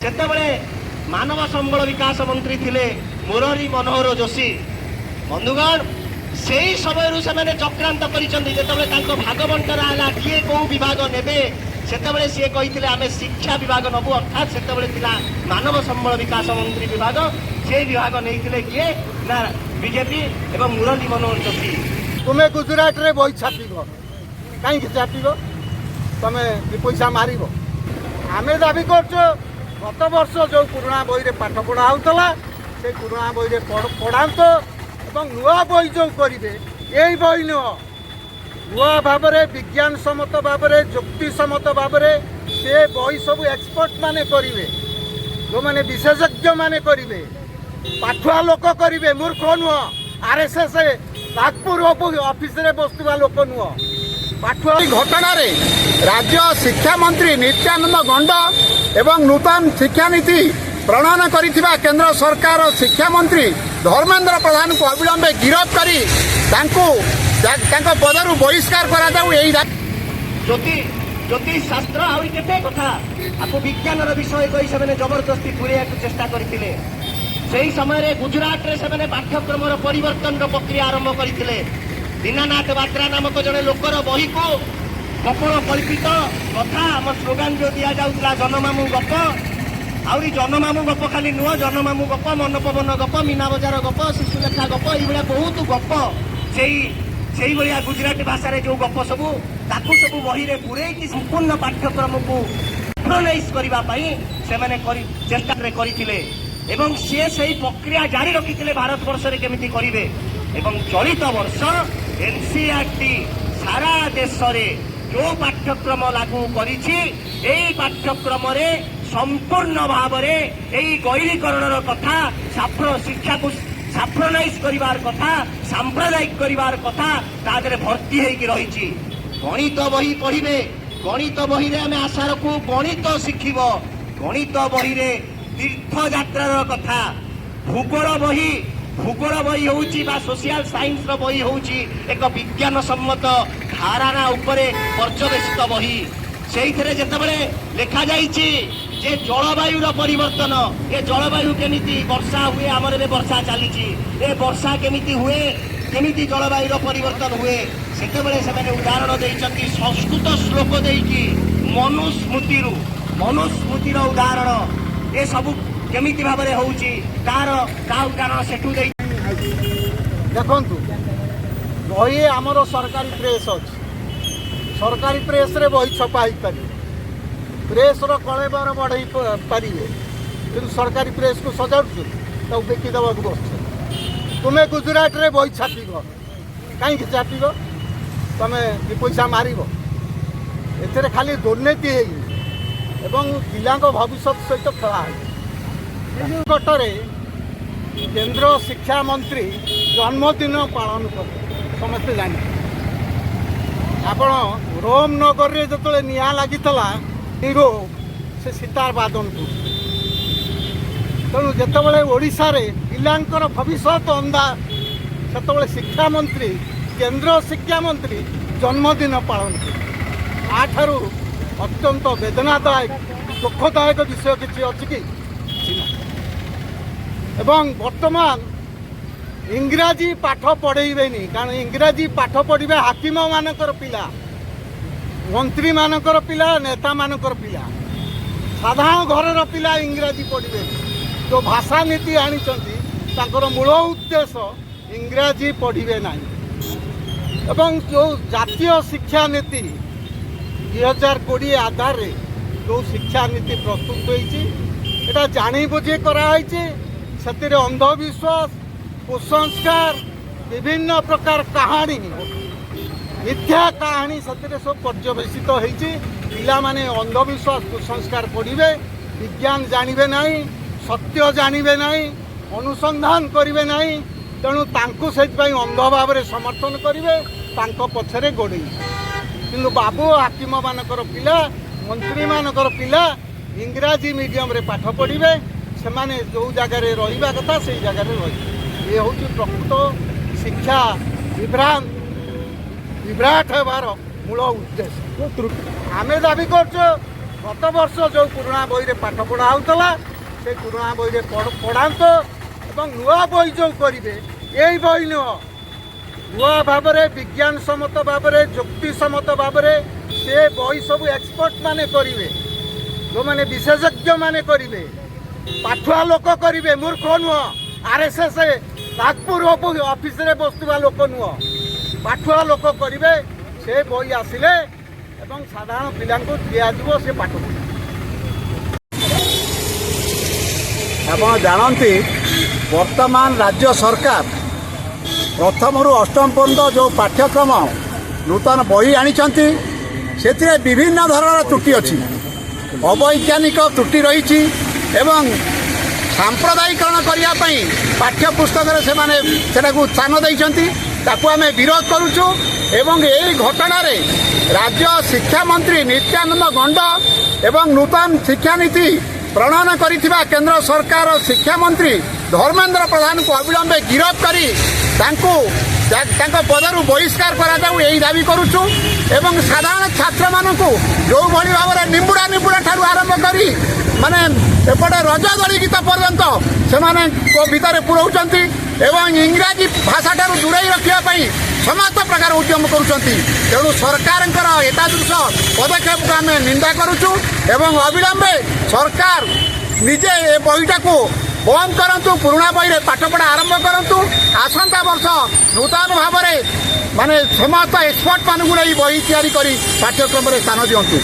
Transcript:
ସେତେବେଳେ ମାନବ ସମ୍ବଳ ବିକାଶ ମନ୍ତ୍ରୀ ଥିଲେ ମୁରଲୀ ମନୋହର ଯୋଶୀ। ବନ୍ଧୁଗଣ, ସେଇ ସମୟରୁ ସେମାନେ ଚକ୍ରାନ୍ତ କରିଛନ୍ତି। ଯେତେବେଳେ ତାଙ୍କ ଭାଗ ବଣ୍ଟରା ହେଲା, କିଏ କୋଉ ବିଭାଗ ନେବେ, ସେତେବେଳେ ସିଏ କହିଥିଲେ, ଆମେ ଶିକ୍ଷା ବିଭାଗ ନବୁ। ଅର୍ଥାତ୍ ସେତେବେଳେ ଥିଲା ମାନବ ସମ୍ବଳ ବିକାଶ ମନ୍ତ୍ରୀ ବିଭାଗ। ସେଇ ବିଭାଗ ନେଇଥିଲେ କିଏ ନା ବିଜେପି ଏବଂ ମୁରଲୀ ମନୋହର ଯୋଶୀ। ତୁମେ ଗୁଜୁରାଟରେ ବହି ଛାପିବ। କାହିଁକି ଛାପିବ? ତମେ ଦି ପଇସା ମାରିବ। ଆମେ ଦାବି କରୁଛୁ, ଗତ ବର୍ଷ ଯେଉଁ ପୁରୁଣା ବହିରେ ପାଠ ପଢ଼ା ହେଉଥିଲା, ସେ ପୁରୁଣା ବହିରେ ପଢ଼ାନ୍ତୁ ଏବଂ ନୂଆ ବହି ଯେଉଁ କରିବେ, ଏଇ ବହି ନୁହଁ, ନୂଆ ଭାବରେ, ବିଜ୍ଞାନ ସମ୍ମତ ଭାବରେ, ଯୁକ୍ତିସମ୍ମତ ଭାବରେ ସେ ବହି ସବୁ ଏକ୍ସପର୍ଟ ମାନେ କରିବେ, ଯେଉଁମାନେ ବିଶେଷଜ୍ଞ ମାନେ କରିବେ, ପାଠୁଆ ଲୋକ କରିବେ, ମୂର୍ଖ ନୁହଁ, ଆର୍ଏସ୍ଏସ୍ ନାଗପୁର ଅଫିସରେ ବସୁଥିବା ଲୋକ ନୁହଁ, ପାଠୁଆ। ଏହି ଘଟଣାରେ ରାଜ୍ୟ ଶିକ୍ଷାମନ୍ତ୍ରୀ ନିତ୍ୟାନନ୍ଦ ଗଣ୍ଡ ଏବଂ ନୂତନ ଶିକ୍ଷାନୀତି ପ୍ରଣୟନ କରିଥିବା କେନ୍ଦ୍ର ସରକାର ଶିକ୍ଷାମନ୍ତ୍ରୀ ଧର୍ମେନ୍ଦ୍ର ପ୍ରଧାନଙ୍କୁ ଅବିଳମ୍ବେ ଗିରଫ କରି ତାଙ୍କୁ ତାଙ୍କ ପଦରୁ ବହିଷ୍କାର କରାଯାଉ, ଏହି ଜ୍ୟୋତିଷ ଶାସ୍ତ୍ର, ଆହୁରି କେତେ କଥା, ଆକୁ ବିଜ୍ଞାନର ବିଷୟ କହି ସେମାନେ ଜବରଦସ୍ତି ପୁରେଇବାକୁ ଚେଷ୍ଟା କରିଥିଲେ। ସେହି ସମୟରେ ଗୁଜୁରାଟରେ ସେମାନେ ପାଠ୍ୟକ୍ରମର ପରିବର୍ତ୍ତନର ପ୍ରକ୍ରିୟା ଆରମ୍ଭ କରିଥିଲେ। ଦୀନାନାଥ ବାତ୍ରା ନାମକ ଜଣେ ଲୋକର ବହିକୁ, କପୋଳ କଳ୍ପିତ କଥା, ଆମ ସ୍ଲୋଗାନ ଯୋଉ ଦିଆଯାଉଥିଲା ଜନମାମୁ ଗପ, ଆହୁରି ଜନମାମୁ ଗପ ଖାଲି ନୁହଁ, ଜନମାମୁ ଗପ, ମନପବନ ଗପ, ମୀନା ବଜାର ଗପ, ଶିଶୁଲେଖା ଗପ, ଏଇଭଳିଆ ବହୁତ ଗପ, ସେଇଭଳିଆ ଗୁଜୁରାଟୀ ଭାଷାରେ ଯୋଉ ଗପ ସବୁ, ତାକୁ ସବୁ ବହିରେ ପୁରେଇକି ସମ୍ପୂର୍ଣ୍ଣ ପାଠ୍ୟକ୍ରମକୁ ସାଫ୍ରୋନାଇଜ କରିବା ପାଇଁ ସେମାନେ କରି ଚେଷ୍ଟାରେ କରିଥିଲେ ଏବଂ ସିଏ ସେଇ ପ୍ରକ୍ରିୟା ଜାରି ରଖିଥିଲେ ଭାରତବର୍ଷରେ କେମିତି କରିବେ। ଏବଂ ଚଳିତ ବର୍ଷ ଏନସିଆରଟି ସାରା ଦେଶରେ ଯୋଉ ପାଠ୍ୟକ୍ରମ ଲାଗୁ କରିଛି, ଏଇ ପାଠ୍ୟକ୍ରମରେ ସମ୍ପୂର୍ଣ୍ଣ ଭାବରେ ଏଇ ଗୈରୀକରଣର କଥା, ଶିକ୍ଷାକୁ ସାଫ୍ରୋନାଇଜ କରିବାର କଥା, ସାମ୍ପ୍ରଦାୟିକ କରିବାର କଥା ତା ଦେହରେ ଭର୍ତ୍ତି ହେଇକି ରହିଛି। ଗଣିତ ବହି ପଢିବେ, ଗଣିତ ବହିରେ ଆମେ ଆଶା ରଖୁ ଗଣିତ ଶିଖିବ। ଗଣିତ ବହିରେ ତୀର୍ଥଯାତ୍ରାର କଥା। ଭୂଗୋଳ ବହି, ଭୂଗୋଳ ବହି ହେଉଛି ବା ସୋସିଆଲ ସାଇନ୍ସର ବହି ହେଉଛି ଏକ ବିଜ୍ଞାନ ସମ୍ମତ ଧାରଣା ଉପରେ ପର୍ଯ୍ୟବେସିତ ବହି। ସେଇଥିରେ ଯେତେବେଳେ ଲେଖାଯାଇଛି ଯେ ଜଳବାୟୁର ପରିବର୍ତ୍ତନ, ଏ ଜଳବାୟୁ କେମିତି ବର୍ଷା ହୁଏ, ଆମର ଏବେ ବର୍ଷା ଚାଲିଛି, ଏ ବର୍ଷା କେମିତି ହୁଏ, କେମିତି ଜଳବାୟୁର ପରିବର୍ତ୍ତନ ହୁଏ, ସେତେବେଳେ ସେମାନେ ଉଦାହରଣ ଦେଇଛନ୍ତି ସଂସ୍କୃତ ଶ୍ଲୋକ ଦେଇକି ମନୁସ୍ମୃତିରୁ। ମନୁସ୍ମୃତିର ଉଦାହରଣ, ଏସବୁ କେମିତି ଭାବରେ ହଉଛି ତାର ଉଦାହରଣ ସେଠୁ ଦେଇ ଦେଖନ୍ତୁ, ବହି ଆମର ସରକାରୀ ପ୍ରେସ୍ ଅଛି। ସରକାରୀ ପ୍ରେସ୍ରେ ବହି ଛପା ହେଇପାରିବ, ପ୍ରେସ୍ର କଳେବର ବଢ଼େଇ ପାରିବେ, କିନ୍ତୁ ସରକାରୀ ପ୍ରେସ୍କୁ ସଜାଡ଼ୁଛନ୍ତି, ତାକୁ ବିକି ଦେବାକୁ ବସୁଛନ୍ତି। ତୁମେ ଗୁଜୁରାଟରେ ବହି ଛାପିବ। କାହିଁକି ଛାପିବ? ତମେ ଦି ପଇସା ମାରିବ। ଏଥିରେ ଖାଲି ଦୁର୍ନୀତି ହେଇନି ଏବଂ ପିଲାଙ୍କ ଭବିଷ୍ୟତ ସହିତ ଖେଳା ହେଇଛି। ନିକଟରେ କେନ୍ଦ୍ର ଶିକ୍ଷାମନ୍ତ୍ରୀ ଜନ୍ମଦିନ ପାଳନ କଲେ, ସମସ୍ତେ ଜାଣିଛନ୍ତି। ଆପଣ ରୋମ୍ ନଗରରେ ଯେତେବେଳେ ନିଆଁ ଲାଗିଥିଲା, ହିରୋ ସେ ସିତାର ବାଦନ କରୁଥିଲେ। ତେଣୁ ଯେତେବେଳେ ଓଡ଼ିଶାରେ ପିଲାଙ୍କର ଭବିଷ୍ୟତ ଅନ୍ଧା, ସେତେବେଳେ ଶିକ୍ଷାମନ୍ତ୍ରୀ, କେନ୍ଦ୍ର ଶିକ୍ଷାମନ୍ତ୍ରୀ ଜନ୍ମଦିନ ପାଳନ କଲେ। ତାଠାରୁ ଅତ୍ୟନ୍ତ ବେଦନାଦାୟକ, ଦୁଃଖଦାୟକ ବିଷୟ କିଛି ଅଛି କି? କିଛି ନାହିଁ। ଏବଂ ବର୍ତ୍ତମାନ ଇଂରାଜୀ ପାଠ ପଢ଼େଇବେନି, କାରଣ ଇଂରାଜୀ ପାଠ ପଢ଼ିବେ ହାକିମମାନଙ୍କର ପିଲା, ମନ୍ତ୍ରୀମାନଙ୍କର ପିଲା, ନେତାମାନଙ୍କର ପିଲା। ସାଧାରଣ ଘରର ପିଲା ଇଂରାଜୀ ପଢ଼ିବେନି। ଯେଉଁ ଭାଷା ନୀତି ଆଣିଛନ୍ତି, ତାଙ୍କର ମୂଳ ଉଦ୍ଦେଶ୍ୟ ଇଂରାଜୀ ପଢ଼ିବେ ନାହିଁ। ଏବଂ ଯେଉଁ ଜାତୀୟ ଶିକ୍ଷାନୀତି 2020 ଆଧାରରେ ଯେଉଁ ଶିକ୍ଷାନୀତି ପ୍ରସ୍ତୁତ ହୋଇଛି, ଏଇଟା ଜାଣି ବୁଝି କରାହେଇଛି। ସେଥିରେ ଅନ୍ଧବିଶ୍ୱାସ, କୁସଂସ୍କାର, ବିଭିନ୍ନ ପ୍ରକାର କାହାଣୀ, ମିଥ୍ୟା କାହାଣୀ ସେଥିରେ ସବୁ ପର୍ଯ୍ୟବେସିତ ହେଇଛି। ପିଲାମାନେ ଅନ୍ଧବିଶ୍ୱାସ, କୁସଂସ୍କାର ପଢ଼ିବେ, ବିଜ୍ଞାନ ଜାଣିବେ ନାହିଁ, ସତ୍ୟ ଜାଣିବେ ନାହିଁ, ଅନୁସନ୍ଧାନ କରିବେ ନାହିଁ। ତେଣୁ ତାଙ୍କୁ ସେଥିପାଇଁ ଅନ୍ଧ ଭାବରେ ସମର୍ଥନ କରିବେ, ତାଙ୍କ ପଛରେ ଗୋଡ଼େଇବେ। କିନ୍ତୁ ବାବୁ ହାକିମମାନଙ୍କର ପିଲା, ମନ୍ତ୍ରୀମାନଙ୍କର ପିଲା ଇଂରାଜୀ ମିଡ଼ିୟମରେ ପାଠ ପଢ଼ିବେ। ସେମାନେ ଯେଉଁ ଜାଗାରେ ରହିବା କଥା, ସେଇ ଜାଗାରେ ରହିବେ। ଏ ହେଉଛି ପ୍ରକୃତ ଶିକ୍ଷା ବିଭ୍ରାଟ ହେବାର ମୂଳ ଉଦ୍ଦେଶ୍ୟ। ଆମେ ଦାବି କରୁଛୁ, ଗତ ବର୍ଷ ଯେଉଁ ପୁରୁଣା ବହିରେ ପାଠ ପଢ଼ା ହେଉଥିଲା ସେ ପୁରୁଣା ବହିରେ ପଢ଼ାନ୍ତୁ ଏବଂ ନୂଆ ବହି ଯେଉଁ କରିବେ ଏଇ ବହି ନୁହଁ, ନୂଆ ଭାବରେ ବିଜ୍ଞାନ ସମ୍ମତ ଭାବରେ ଯୁକ୍ତିସମ୍ମତ ଭାବରେ ସେ ବହି ସବୁ ଏକ୍ସପର୍ଟ ମାନେ କରିବେ, ଯେଉଁମାନେ ବିଶେଷଜ୍ଞ ମାନେ କରିବେ, ପାଠୁଆ ଲୋକ କରିବେ, ମୂର୍ଖ ନୁହଁ, ଆର୍ଏସ୍ଏସ୍ ନାଗପୁର ଅଫିସରେ ବସୁଥିବା ଲୋକ ନୁହଁ, ପାଠୁଆ ଲୋକ କରିବେ। ସେ ବହି ଆସିଲେ ଏବଂ ସାଧାରଣ ପିଲାଙ୍କୁ ଦିଆଯିବ, ସେ ପାଠ ପଢ଼ିବେ। ଆପଣ ଜାଣନ୍ତି, ବର୍ତ୍ତମାନ ରାଜ୍ୟ ସରକାର ପ୍ରଥମରୁ ଅଷ୍ଟମ ପର୍ଯ୍ୟନ୍ତ ଯେଉଁ ପାଠ୍ୟକ୍ରମ ନୂତନ ବହି ଆଣିଛନ୍ତି, ସେଥିରେ ବିଭିନ୍ନ ଧରଣର ତ୍ରୁଟି ଅଛି, ଅବୈଜ୍ଞାନିକ ତ୍ରୁଟି ରହିଛି ଏବଂ ସାମ୍ପ୍ରଦାୟିକରଣ କରିବା ପାଇଁ ପାଠ୍ୟପୁସ୍ତକରେ ସେମାନେ ସେଟାକୁ ସ୍ଥାନ ଦେଇଛନ୍ତି। ତାକୁ ଆମେ ବିରୋଧ କରୁଛୁ ଏବଂ ଏହି ଘଟଣାରେ ରାଜ୍ୟ ଶିକ୍ଷାମନ୍ତ୍ରୀ ନିତ୍ୟାନନ୍ଦ ଗଣ୍ଡ ଏବଂ ନୂତନ ଶିକ୍ଷାନୀତି ପ୍ରଣୟନ କରିଥିବା କେନ୍ଦ୍ର ସରକାର ଶିକ୍ଷାମନ୍ତ୍ରୀ ଧର୍ମେନ୍ଦ୍ର ପ୍ରଧାନଙ୍କୁ ଅବିଳମ୍ବେ ଗିରଫ କରି ତାଙ୍କୁ ତାଙ୍କ ପଦରୁ ବହିଷ୍କାର କରାଯାଉ, ଏହି ଦାବି କରୁଛୁ। ଏବଂ ସାଧାରଣ ଛାତ୍ରମାନଙ୍କୁ ଯେଉଁଭଳି ଭାବରେ ନିମ୍ବୁଡ଼ା ନିମ୍ବୁଡ଼ା ଠାରୁ ଆରମ୍ଭ କରି ମାନେ ଏପଟେ ରଜ ଦୋଳି ଗୀତ ପର୍ଯ୍ୟନ୍ତ ସେମାନେ ଭିତରେ ପୁରଉଛନ୍ତି ଏବଂ ଇଂରାଜୀ ଭାଷାଠାରୁ ଦୂରେଇ ରଖିବା ପାଇଁ ସମସ୍ତ ପ୍ରକାର ଉଦ୍ୟମ କରୁଛନ୍ତି, ତେଣୁ ସରକାରଙ୍କର ଏତାଦୃଶ ପଦକ୍ଷେପକୁ ଆମେ ନିନ୍ଦା କରୁଛୁ ଏବଂ ଅବିଳମ୍ବେ ସରକାର ନିଜେ ଏ ବହିଟାକୁ ବନ୍ଦ କରନ୍ତୁ, ପୁରୁଣା ବହିରେ ପାଠପଢ଼ା ଆରମ୍ଭ କରନ୍ତୁ। ଆସନ୍ତା ବର୍ଷ ନୂତନ ଭାବରେ ମାନେ ସମସ୍ତ ଏକ୍ସପର୍ଟମାନଙ୍କୁ ନେଇ ବହି ତିଆରି କରି ପାଠ୍ୟକ୍ରମରେ ସ୍ଥାନ ଦିଅନ୍ତୁ।